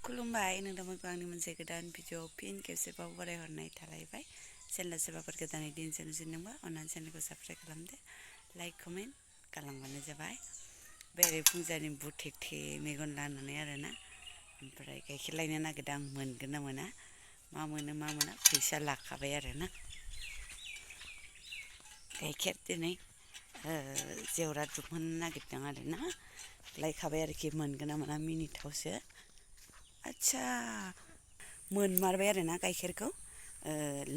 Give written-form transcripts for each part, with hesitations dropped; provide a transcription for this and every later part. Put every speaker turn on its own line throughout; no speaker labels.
खुलुमबाय नोंथांमोनखौ आंनि मोनसे गोदान भिडिअ फिन खेबसेबाव बरायहरनाय थालायबाय चेनेला सोरबाफोर गोदानै दिनैसो नुजेनदोंबा अन्नानै चेनेलखौ साबस्क्राइब खालामदो लाइक कमेन्ट खालामबानो जाबाय बेरे फुंजानि बुट थे मेगन लानानै आरोना ओमफ्राय गाइखेर लायनो नागिरदों आं मोनगोन ना मोना मा मोनो मा मोना फैसा लाखाबाय आरोना गाइखेर दिनै जेवरा दुमहोनो नागिरदों आरोना लायखाबाय आरोखि मोनगोन ना मोना मिनिथावसो आच्छा मोनमारबाय आरोना गाइखेरखौ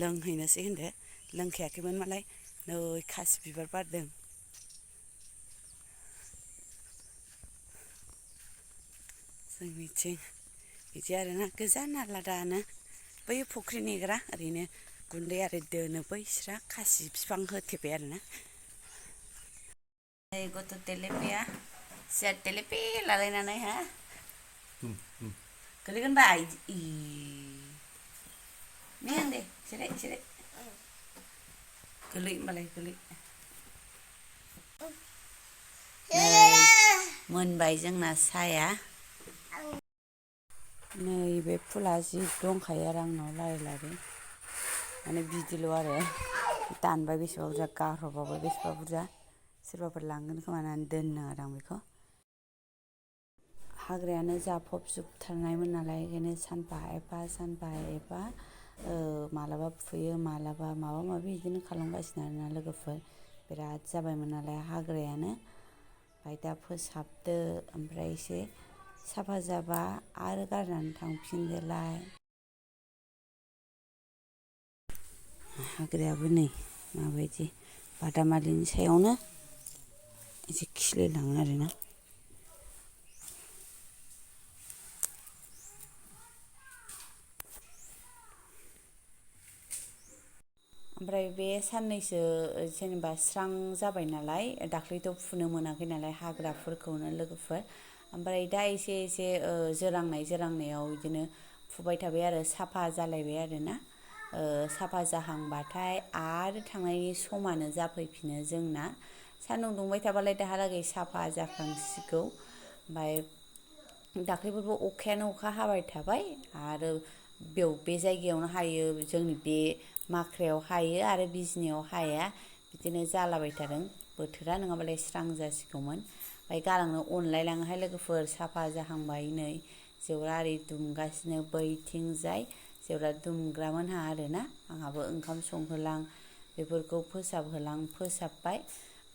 लोंहैनोसै होनदो लोंखायाखैमोन मालाय नै खासि बिबार बारदों जोंनिथिं बिदि आरोना गोजान आलादानो बै फुख्रि नेग्रा ओरैनो गुन्दै आरो दोनो बैस्रा खासि बिफां होथेबाय आरोना गथ' तेलेपिया सियार तेलेपि लालायनानै हा गोलैगोन बा नी दे सिरे सिरे गोलै होमबालाय गोलै मोनबाय जोंना साया नैबे फुला जि दंखायो आरो आंनाव लारि लारि माने बिदिल' आरो दानबाय बेसेबा बुरजा गारहरबावबाय बेसेबा बुरजा सोरबाफोर लांगोन खोमा होननानै दोनदों आरो आं बेखौ हाग्रायानो जाफबजोबथारनायमोन नालाय ओंखायनो सानफा एफा मालाबा फुयो मालाबा माबा माबि बिदिनो खालामगासिनो आरोना लोगोफोर बिराद जाबायमोन नालाय हाग्रायानो ओमफ्राय दा फोसाबदो ओमफ्राय एसे साफा जाबा आरो गारनानै थांफिनदोलाय हाग्रायाबो नै माबायदि बादामालिनि सायावनो एसे खिलिलाङो आरोना ओमफ्राय बे साननैसो जेनेबा स्रां जाबाय नालाय दाख्लैथ' फुनो मोनाखै नालाय हाग्राफोरखौनो लोगोफोर ओमफ्राय दा एसे जोरांनायाव बिदिनो फुबाय थाबाय आरो साफा जालायबाय आरोना साफा जाहांबाथाय आरो थांनायनि समानो जाफैफिनो जोंना सान्दुं दुंबाय थाबालाय दाहालागै साफा जाखांसिगौ ओमफ्राय दाख्लैफोरबो अखायानो अखा हाबाय थाबाय आरो बे जायगायावनो हायो जोंनि बे माख्रायाव हायो आरो बिजनियाव हाया बिदिनो जालाबाय थादों बोथोरा नङाबालाय स्रां जासिगौमोन ओमफ्राय गालांनो अनलायलाङोहाय लोगोफोर साफा जाहांबाय नै जेवरा आरि दुमगासिनो बैथिंजाय जेवरा दुमग्रामोनहा आरोना आंहाबो ओंखाम संहोलां बेफोरखौ फोसाबबाय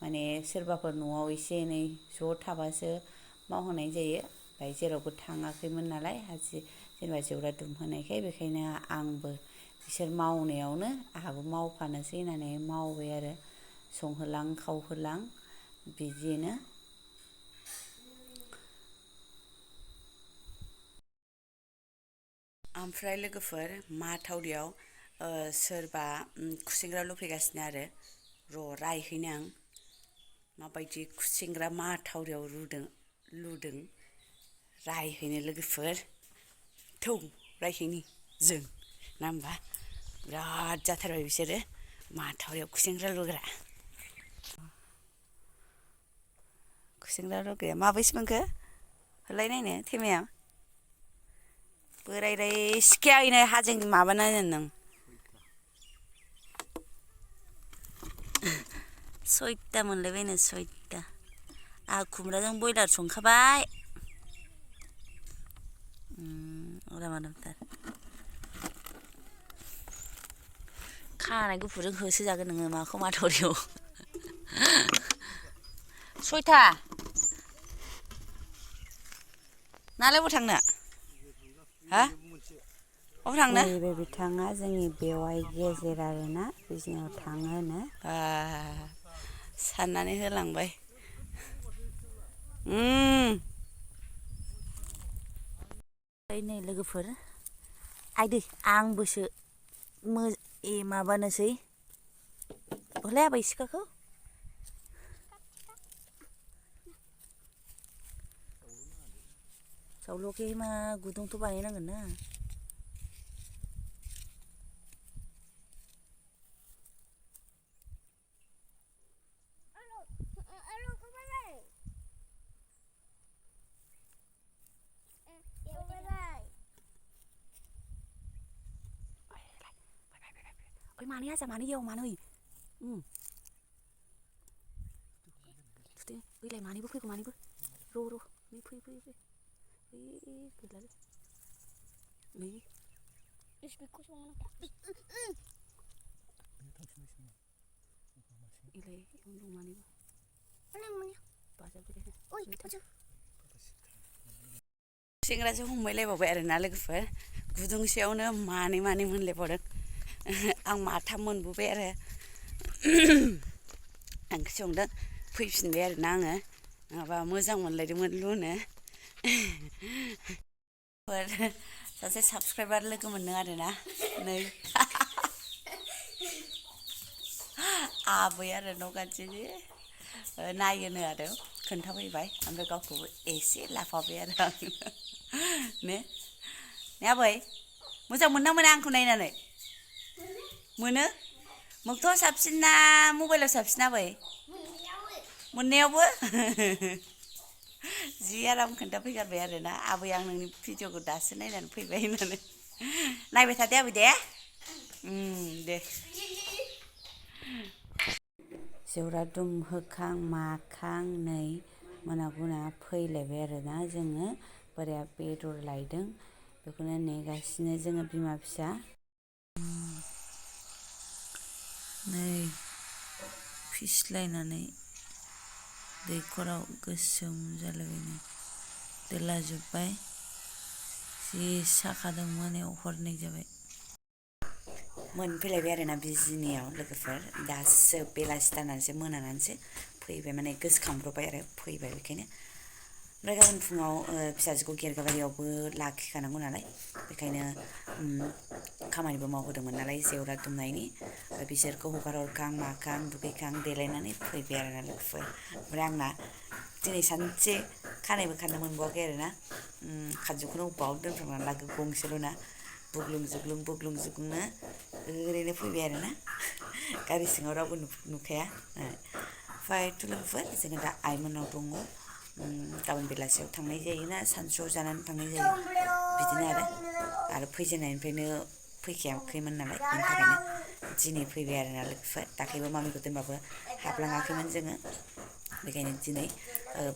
माने सोरबाफोर न'आव एसे एनै ज' थाबासो मावहोनाय जायो ओमफ्राय जेरावबो थाङाखैमोन नालाय जेनेबा जेवरा दुमहोनायखाय बेखायनो आंबो बिसोर मावनायावनो आंहाबो मावफानोसै होननानै मावबाय आरो संहोलां खावहोलां बिदिनो ओमफ्राय लोगोफोर माथावरियाव सोरबा खुसेंग्रा लुफैगासिनो आरो रायहैनो आं माबायदि खुसेंग्रा माथावरियाव लुदों रायहैनो लोगोफोर थौ रायहैनि जों ना होमबा बिराद जाथारबाय बिसोरो माथावरियाव खुसेंग्रा लुग्रा खुसेंग्रा लुग्राया माबैसे मोनखो होलाय नायनो थेमाया बोराय सिखायनो हाजों माबानानै नों सयथा मोनलायबायनो सयथा आहा खुमब्राजों बयलार संखाबाय मादामथार खानाय गुफुरजों होसोजागोन नोङो माखौ माथावरियाव सयथा नालाय बबाव थांनो हा बबाव थांनो नैबे बिथाङा जोंनि बेवाइ गेजेर आरोना बिजनियाव थाङो होनो साननानै होलांबाय नै लोगोफोर आइदै आंबोसो माबानोसै हरलाय आबै सिखाखौ जावल'खै मा गुदुंथ' बानायनांगोन ना
ओमफ्राय मानै आजा मानैयाव मानै थुदे बैलाय मानैबो फैगौ मानैबो र' नै फै गैलालै नै इलाय दं मानैबो सेंग्राजों हमलायबावबाय आरोना लोगोफोर गुदुंसेयावनो मानै मोनलायबावदों आं माथाम मोनबोबाय आरो ओंख्रि संदों फैफिनबाय आरोना आङो माबा मोजां मोनलायदोंमोन लुनो सासे साबसक्राइबार लोगो मोनदों आरोना नै आबै आरो न' खाथिनि नायोनो आरो खोन्थाफैबाय ओमफ्राय गावखौबो एसे लाफाबाय आरो आं ने आबै मोजां मोनना मोना आंखौ नायनानै मोनो मोगथाङाव साबसिन ना मबाइलाव साबसिन आबै मोननायावबो जि आराम खोन्थाफैगारबाय आरोना आबै आं नोंनि भिडिअखौ दासो नायनानै फैबाय होननानै नायबाय थादे आबै दे दे जेवरा दुमहोखां माखां नै मोना फैलायबाय आरोना जोङो बोराया बेदर लायदों बेखौनो नेगासिनो जोङो बिमा फिसा नै फिस्लायनानै दैखराव गोसोम जालायबाय दोलाजोब्बाय जि साखादों मोनायाव हरनै जाबाय मोनफैलायबाय आरोना बिजिनियाव लोगोफोर दासो बेलासि दानानैसो मोनानानैसो फैबाय माने गोसोखांब्रबबाय आरो फैबाय बेखायनो ओमफ्राय गाबोन फुङाव फिसाजोखौ गेरगाबारियावबो लाखिखानांगौ नालाय बेखायनो खामानिबो मावहोदोंमोन नालाय जेवरा दुमनायनि बिसोरखौ हगारहरखां माखां दुगैखां देलायनानै फैबाय आरोना लोगोफोर ओमफ्राय आंना दिनै सानसे खानायबो खाननो मोनबावाखै आरोना खानजंखौनो अबाव दोनफ्रांनानै लाखो गंसेल'ना बुग्लुं जुग्लुंनो ओरैनो फैबाय आरोना गारि सिङाव रावबो नुखाया ओमफ्रायथ' लोगोफोर जोङो दा आइमोननाव दङ गाबोन बेलासियाव थांनाय जायोना सानसुआव जानानै थांनाय जायो बिदिनो आरो फैजेननायनिफ्रायनो फैखायाखैमोन नालाय बेनि थाखायनो दिनै फैबाय आरोना लोगोफोर दाख्लैबो मामिखौ दोनबाबो हाबलाङाखैमोन जोङो बेखायनो दिनै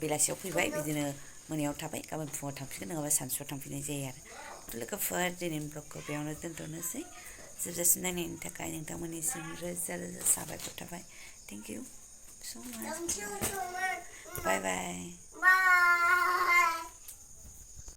बेलासियाव फैबाय बिदिनो मोनायाव थाबाय गाबोन फुङाव थांफिनगोन नङाबा सानसुआव थांफिननाय जायो आरो लोगोफोर दिनैनि ब्लगखौ बेयावनो दोनथ'नोसै जोबजासिम नायनायनि थाखाय नोंथांमोननिसिम रोजा साबायखर थाबाय थेंक इउ स' माच बाय बाय